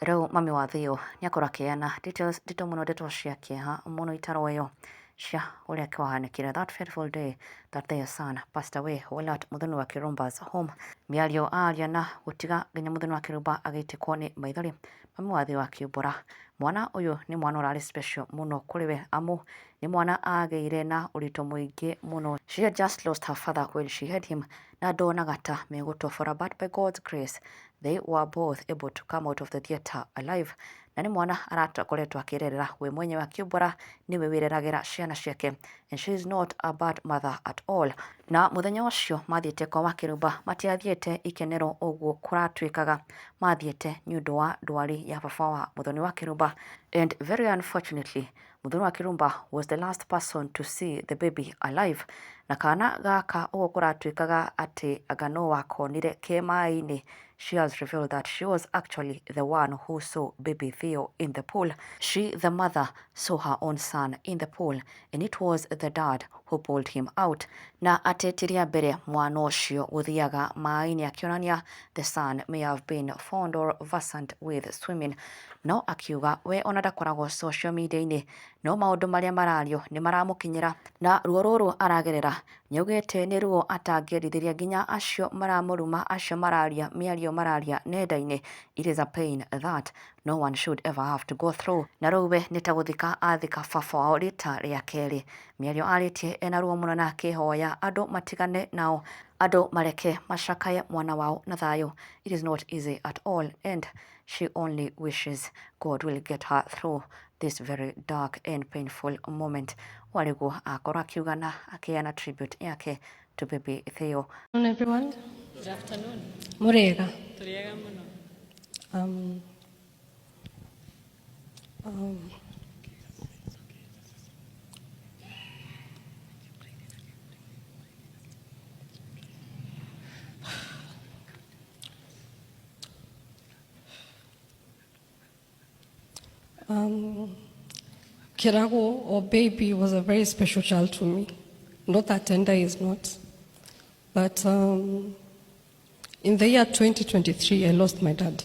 Rĩu mami wa Theo nĩakorwo akĩheana details nditũ mũno, ndeto cia kĩeha mũno itaroeo cia ũrĩa kwahanĩkire that fateful day that their son passed away while at Muthoni wa Kirumba's home. Mĩario aria na gũtiga nginya Muthoni wa Kirumba agĩitĩkwo nĩ maithori, mami wa Theo akiumbũra mwana ũyũ nĩ mwana ũrarĩ special mũno kũrĩ we amu nĩ mwana agĩire na ũritũ mũingĩ mũno. She had just lost her father when she had him na ndonaga ta megũtobora, but by God's grace they were both able to come out of the theatre alive. Na nĩ mwana arakoretwo akĩrerera we mwenyewe, akiumbũra nĩwe wĩreragĩra ciana ciake and she is not a bad mother at all. Na mũthenya ũcio mathiĩte kwa Wakĩrumba matiathiĩte ikenero ũguo kũratuĩkaga, mathiĩte nĩ ũndũ wa ndwari ya baba wa Muthoni wa Kĩrumba, and very unfortunately Muthoni wa Kĩrumba was the last person to see the baby alive. Na kana gaka ũguo kũratuĩkaga atĩ anga no wakonire ke maĩ-inĩ. She has revealed that she was actually the one who saw baby Theo in the pool. She, the mother, saw her own son in the pool and it was the dad who pulled him out. Na atĩ ti rĩa mbere mwana ũcio gũthiaga maĩ-inĩ, akĩonania the son may have been fond or versant with swimming. No akiuga we ona ndakoragwo social media-inĩ, no maũndũ marĩa marario nĩ maramũkinyĩra, na ruo rũrũ aragerera nĩaugĩte nĩ ruo atangĩendithĩria nginya acio maramũruma, acio mararia mĩario mararia nenda-inĩ. It is a pain that no one should ever have to go through. Na rĩu we nĩ ta gũthika athika baba wao rita rĩa kerĩ. Mĩario arĩtie ena ruo mũno na akĩhoya andũ matigane nao, andũ mareke macakaye mwana wao na thayũ. It is not easy at all and she only wishes God will get her through this very dark and painful moment. Warĩguo akorwo akiuga na akĩheana tribute yake to baby Theo. Good afternoon, everyone. Good afternoon. Murega. Tũrĩega mũno. Kirago, or baby, was a very special child to me. Not that Tender is not. But in the year 2023, I lost my dad.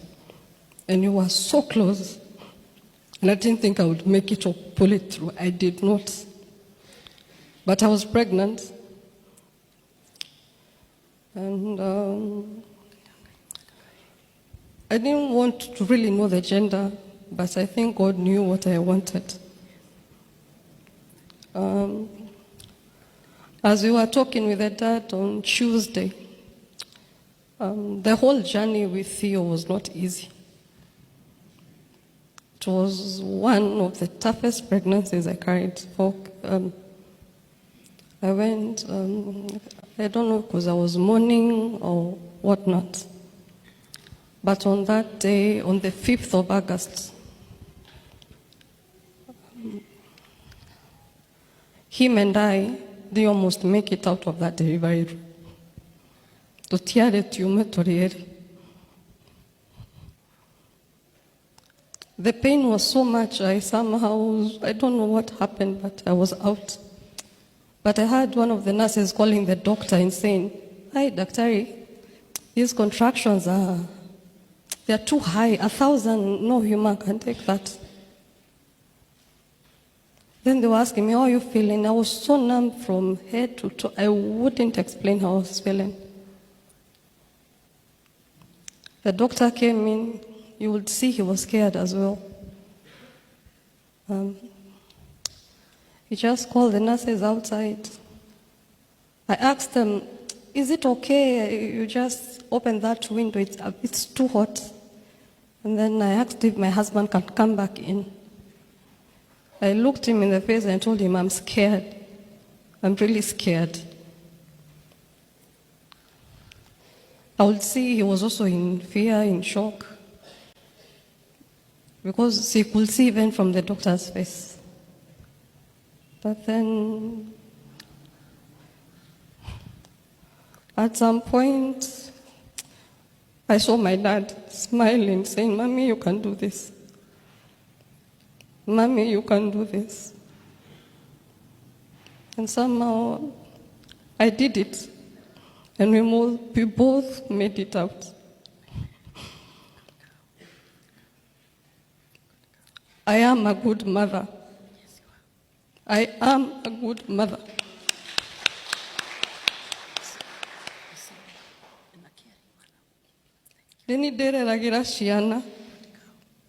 And we were so close. And I didn't think I would make it or pull it through. I did not. But I was pregnant. And I didn't want to really know the gender, but I think God knew what I wanted. As we were talking with the dad on Tuesday, the whole journey with Theo was not easy. It was one of the toughest pregnancies I carried. For, I went, I don't know, because I was mourning or whatnot. But on that day, on the 5th of August, him and I, they almost make it out of that delivery room. Tũtiarĩ tiume tũrĩ erĩ. The pain was so much, I somehow, I don't know what happened, but I was out. But I heard one of the nurses calling the doctor and saying, "Hi, Daktari, these contractions are, they're too high. 1,000, no human can take that." Then they were asking me, "How are you feeling?" I was so numb from head to toe. I wouldn't explain how I was feeling. The doctor came in. You would see he was scared as well. He just called the nurses outside. I asked them, "Is it okay? You just open that window, it's too hot." And then I asked if my husband can come back in. I looked him in the face and told him, "I'm scared. I'm really scared." I would see he was also in fear, in shock, because he could see even from the doctor's face. But then, at some point, I saw my dad smiling, saying, "Mommy, you can do this. Mommy, you can do this." And somehow, I did it. And we both made it out. I am a good mother. I am a good mother. Nĩ niĩ ndĩreragĩra ciana,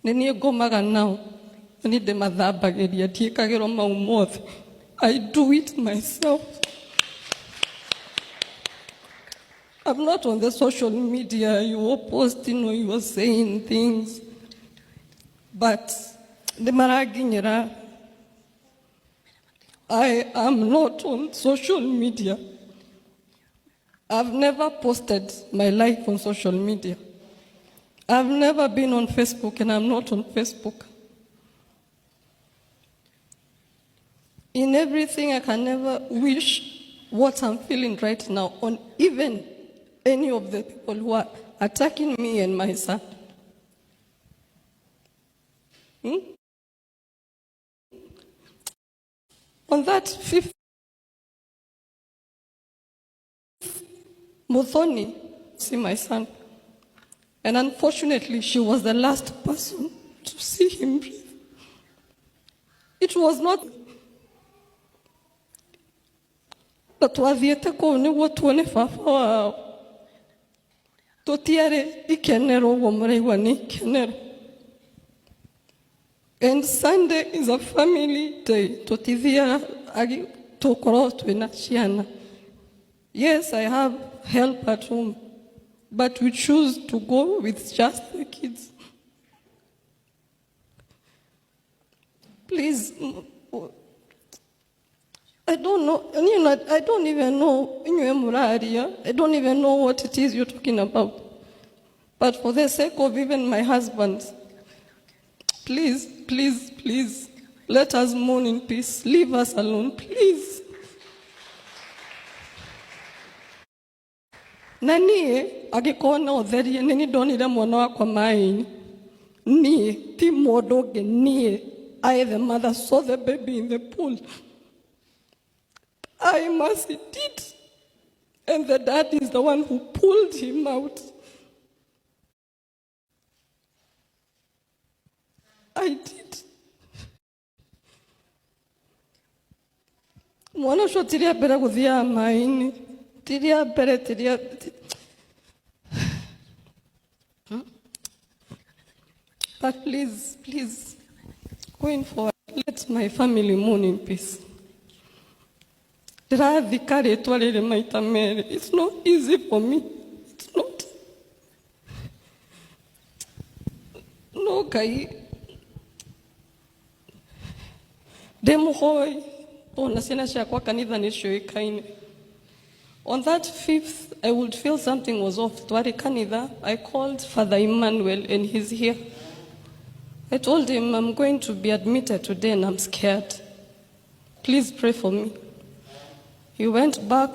nĩ niĩ ngomaga nao, nĩ niĩ ndĩmathambagĩria, ndiĩkagĩrwo mau mothe. I do it myself. I'm not on the social media, you were posting or you were saying things, but nĩ maranginyĩra. I am not on social media. I've never posted my life on social media. I've never been on Facebook, and I'm not on Facebook. In everything, I can never wish what I'm feeling right now on even any of the people who are attacking me and my son. On that 5th, Muthoni, see my son. And unfortunately, she was the last person to see him breathe. It was not na twathiĩte kũu nĩguo tuone baba wao. Tũtiarĩ ikenero ũguo mũraigua nĩ ikenero. And Sunday is a family day. Tũtithiaga tũkorwo twĩna ciana. Yes, I have help at home, but we choose to go with just the kids. Please, I don't know, you know, I don't even know, I don't even know what it is you're talking about. But for the sake of even my husband, please, please, please, let us mourn in peace. Leave us alone, please. Na niĩ angĩkorwo no therie, nĩ niĩ ndonire mwana wakwa maĩ-inĩ. Niĩ, ti mũndũ ũngĩ, niĩ. I, the mother, saw the baby in the pool. I must did. And the dad is the one who pulled him out. I did. Mwana ũcio ti rĩa mbere gũthiaga maĩ-inĩ. Ti rĩa mbere, ti rĩa... But please, please, going forward, let my family mourn in peace. Ndĩrathika rĩtwa rĩrĩ maita merĩ. It's not easy for me. It's not. No Ngai, ndĩmũhoi, ona ciana ciakwa kanitha nĩ ciũĩkaine. On that 5th, I would feel something was off. Twari kanitha, I called Father Emmanuel, and he's here. I told him, I'm going to be admitted today and I'm scared. Please pray for me. He went back,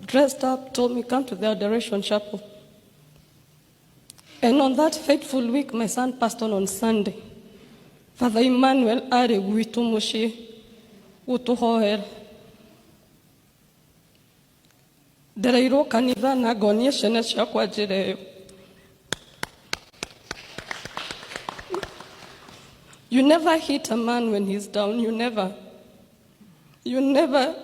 dressed up, told me, come to the Adoration Chapel. And on that fateful week, my son passed on Sunday. Father Emmanuel arĩ gwitũ mũciĩ gũtũhoera. Ndereirwo kanitha na ngonie ciana ciakwa njĩra ĩyo. You never hit a man when he's down. You never. You never.